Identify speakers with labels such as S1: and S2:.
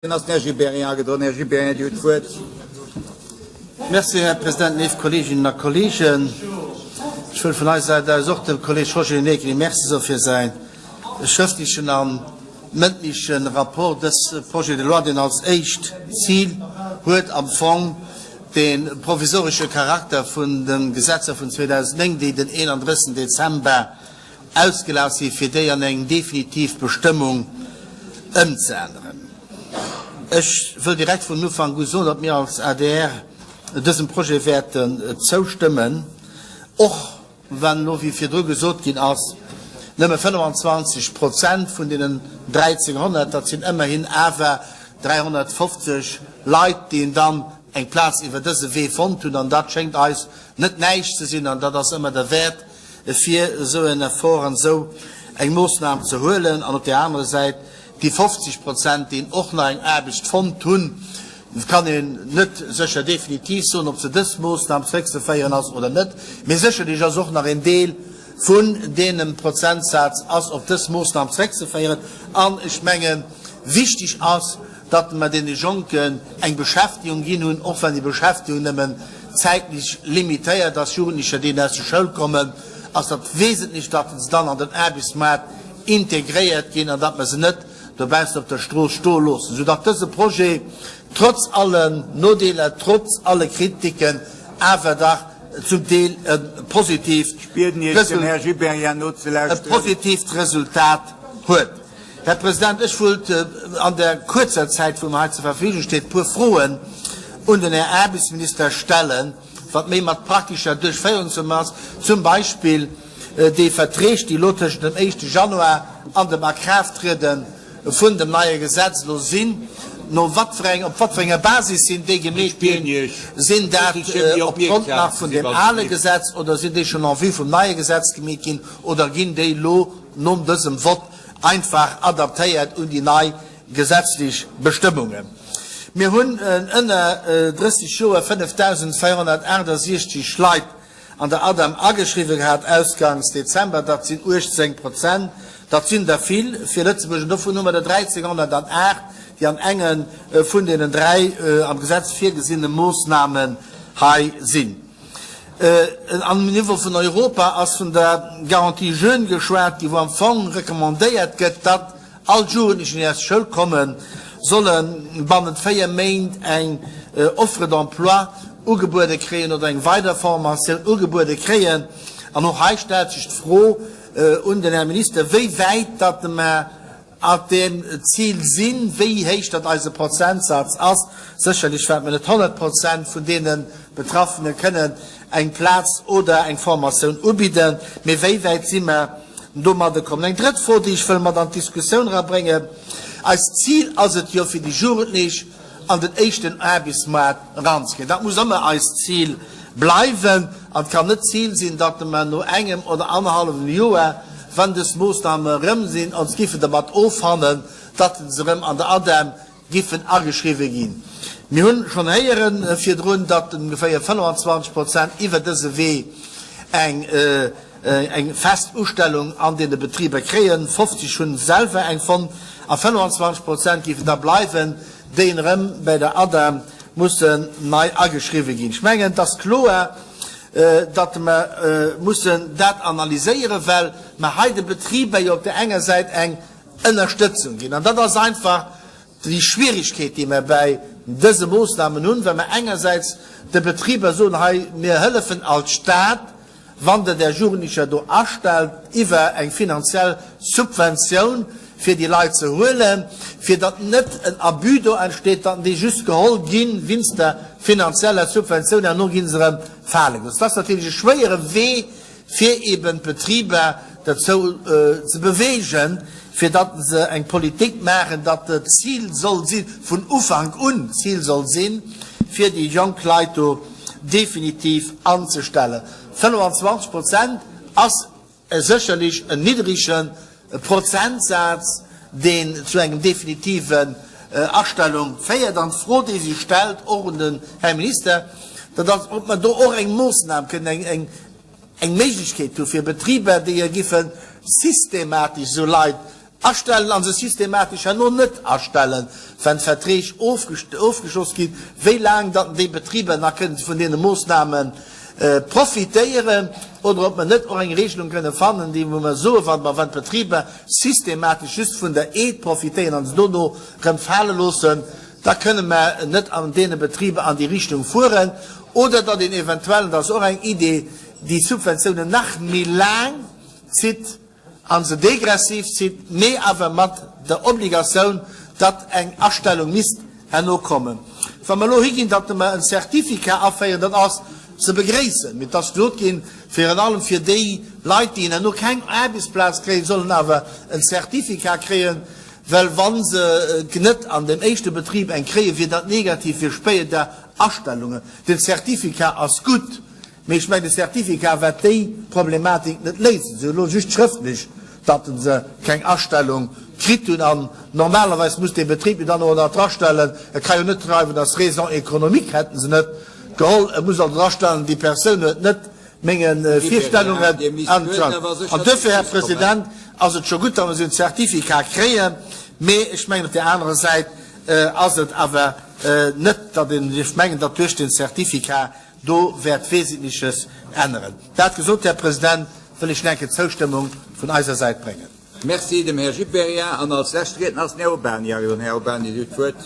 S1: Dann ass den Här Gibéryen agedroen. Här Gibéryen, Dir hutt d'Wuert.
S2: Merci, Här President, léif Kolleeginnen a Kolleegen. Ech wëll vun eiser Säit aus och dem Kolleeg Roger Negri Merci soe fir säi schrëftlechen a mëndleche Rapport. Dës Projet de loi, deen als éischt Zil huet am Fong dee provisoresche Charakter vun de Gesetzer vun 2009, déi den 31. Dezember ausgelaf sinn, fir déi an eng definitiv Bestëmmung ëmzeänneren. Ech wëll direkt vun Ufank u soen, datt mir als adr dësem Projet wäerten zoustëmmen, och wann elo, wéi virdru gesot ginn ass, nëmme 25 Prozent vun deenen 1.300, dat sinn ëmmerhin awer 350 Leit, déi dann eng Plaz iwwer dëse Wee fonnt hunn, an dat schéngt eis net näischt ze sinn, an dat ass ëmmer derwäert, fir esou en Effort an esou eng Moossnam ze huelen, an op där anerer Säit déi 50 Prozent, déi och nach eng Aarbecht fonnt hunn, kann een net sécher definitiv soen, ob se dës Moossnam zréckzeféieren ass oder net, mee sécherlech ass och nach een Deel vun deemem Prozentsaz ass op dës Moossnam zréckzeféieren. An ech mengen, wichtig ass, datt mer deene Jonken eng Beschäftigung ginn hunn, och wann déi Beschäftigung nëmmen zäitlech limitéiert ass, Jugendlecher, déi aus der Schoul kommen, ass dat wesentlech, datt se dann an den Aarbechtsmaart integréiert ginn an datt mer se net dobaussen op der Strooss stoe loossen, soudatt dëse Projet trotz allen Nodeeler, trotz alle Kritiken awer dach zum Deel e positiivt Resultat huet. Här President, ech wollt an der kuerzer Zäit, wou mer hei zur Verfügung steet, e puer Froen un den Här Aarbechtsminister stellen, wat méi mat praktescher Duerchféierung ze hunn ass, zum Beispill déi Verträg, déi elo tëschent dem éischte Januar an dem Akraafttriede vun dem neie Gesetz elo sinn, no wat fir eng, op wat fir enger Basis sinn déi gemeet ginn? Sinn dat opgrond nach vun deem ale Gesetz oder sinn déi schonn en vue vum neie Gesetz gemeet ginn oder ginn déi elo nom dësem Vott einfach adaptéiert un déi nei gesetzlech Bestëmmungen. Mir hunn ënner 30 Joer 5.468 Leit an der ADEM ageschriwwe gehat, ausgangs Dezember, dat sinn 18 Prozent. Dat sinn der vill fir Lëtzebuerg an dovun hu mer der 1.308, déi an enge vun deenen dräi am Gesetz virgesinne Moossnamen hei sinn. Am Niveau vun Europa ass vun der Garantie jeunes geschwat ginn, wou am Fong recommandéiert gëtt, datt all d'Jugendlechen, déi aus der Schoul kommen, solle bannent 4 Méint eng Offre d'emploi ugebuede kréien oder eng weider Formatioun ugebuede kréien. An och hei stellt sech d'Fro un den Här Minister, wéi wäit datt mer At deem Zil sinn, wéi héich datt eise Prozentsaz ass. Sécherlech wäerte mer net 100 Prozent vun deene Betraffene kënnen eng Plaz oder eng Formatioun ubidden, mee wéi wäit si mer domadde komm? Eng drëtt Fro, déi ech wëll mat an d'Diskussioun erabréngen, Eist Zil ass et jo, fir déi Jugendlech an den éischten Aarbechtsmaart eranzekréien. Dat muss ëmmer eist Zil bleiwen. An et kann net d'Zil sinn, datt mer no engem oder annerhallwem Joer, wann dës Moossname erëm sinn, ons giffen dermat offannen, datt se erëm an der ADEM giffen ageschriwwen ginn. Mir hunn schonn héiere virdrun, datt ongeféier 25 Prozent iwwer dëse Wee eng eng fest Ustellung an deene Betriber kréien, 50 hunn selwer eng fonnt a 25 Prozent géifen da bleiwen, déi erëm bäi der ADEM mussen nei ageschriwwen ginn. Ech mengen, et ass kloer, datt mer mussen dat analyséieren, well mer hei de Betriber jo op där enger Säit eng Ënnerstëtzung ginn. An dat ass einfach déi Schwierigkeet, déi mer bäi dëse Moossnamen hunn, well mer engersäits de Betriber soen, hei, mir hëllefen als Stat, Wann Der där Jugendlecher do astellt iwwer eng finanziell Subventioun, fir déi Leit ze huelen, fir datt net en Abus do entsteet, datt déi just geholl gi winst der finanzieller Subventioun, herno gi se erëm fale gelooss. Dat ass natierlech e schwéiere Wee, fir eben d'Betriber derzou ze bewegen, fir datt se eng Politik maachen, datt d'Zil soll sinn, vun Ufank un d'Zil soll sinn, fir déi jonk Leit do definitiv anzestellen. 25 Prozent ass sécherlech en niddrege Prozentsaz, deen zu engem definitiven Astellung féiert. An d'Fro, déi sech stellt, och un den Här Minister, dat ass, ob mer do och eng Moossnam kënnen, eng Méiglechkeet hu fir Betriber, déi giffe systematesch esou Leit. Astellen a se systematesch herno net astellen, wenn d'Verträg ofgeschloss ginn, wéi laang datt déi Betriber nach kënnen vun deene Moossname profitéieren, oder ob mer net och eng Regelung kënnen fannen, déi wou mer soen, wa mer wann d'Betriber systematesch just vun der Aide profitéieren an se dono erëm fale loossen, da kënne mer net an deene Betriber an déi Richtung fueren, oder datt een eventuell, an dat ass och eng Idee, déi Subventiounen nach méi laang zitt. a se degressiv zitt, mee awer mat der Obligatioun, datt eng Astellung misst herno kommen. Wa mer elo higinn, datt mer en Certificat aféieren, dat ass ze begréissen, mee et ass gesot ginn, virun allem fir déi Leit, déi herno keng Aarbechtsplaz kréien, sollen awer en Certificat kréien, well wa se net an deem éischte Betrib eng kréien, wier dat negativ fir spéider Astellungen. Den Certificat ass gutt. Mee ech mengen, de Certificat wäert déi Problematik net léisen. Se hunn elo just schrëftlech, datt se keng Astellung kritt hunn. An normalerweis muss dee Betrib jo dann och nach drastellen, e ka jo net schreiwen, dass raisons économiques hätte se net geholl. E muss also drastellen, déi Persoun huet net menge Virstellungen entsprach. An duerfir, Här President, ass et scho gutt, datt mer esou en Certificat kréien. Mee ech mengen, op där anerer Säit ass et awer net, datt een dierf mengen, datt duerch deen Certificat Do wäert Wesentleches änneren. Dat gesot, Här President, wëll ech nach eng Kéier d'Zoustëmmung vun eiser Säit bréngen.
S1: Merci dem Här Gibéryen. An als leschte Riedner ass den Här Urbany agedroen. Här Urbany, Dir hutt d'Wuert.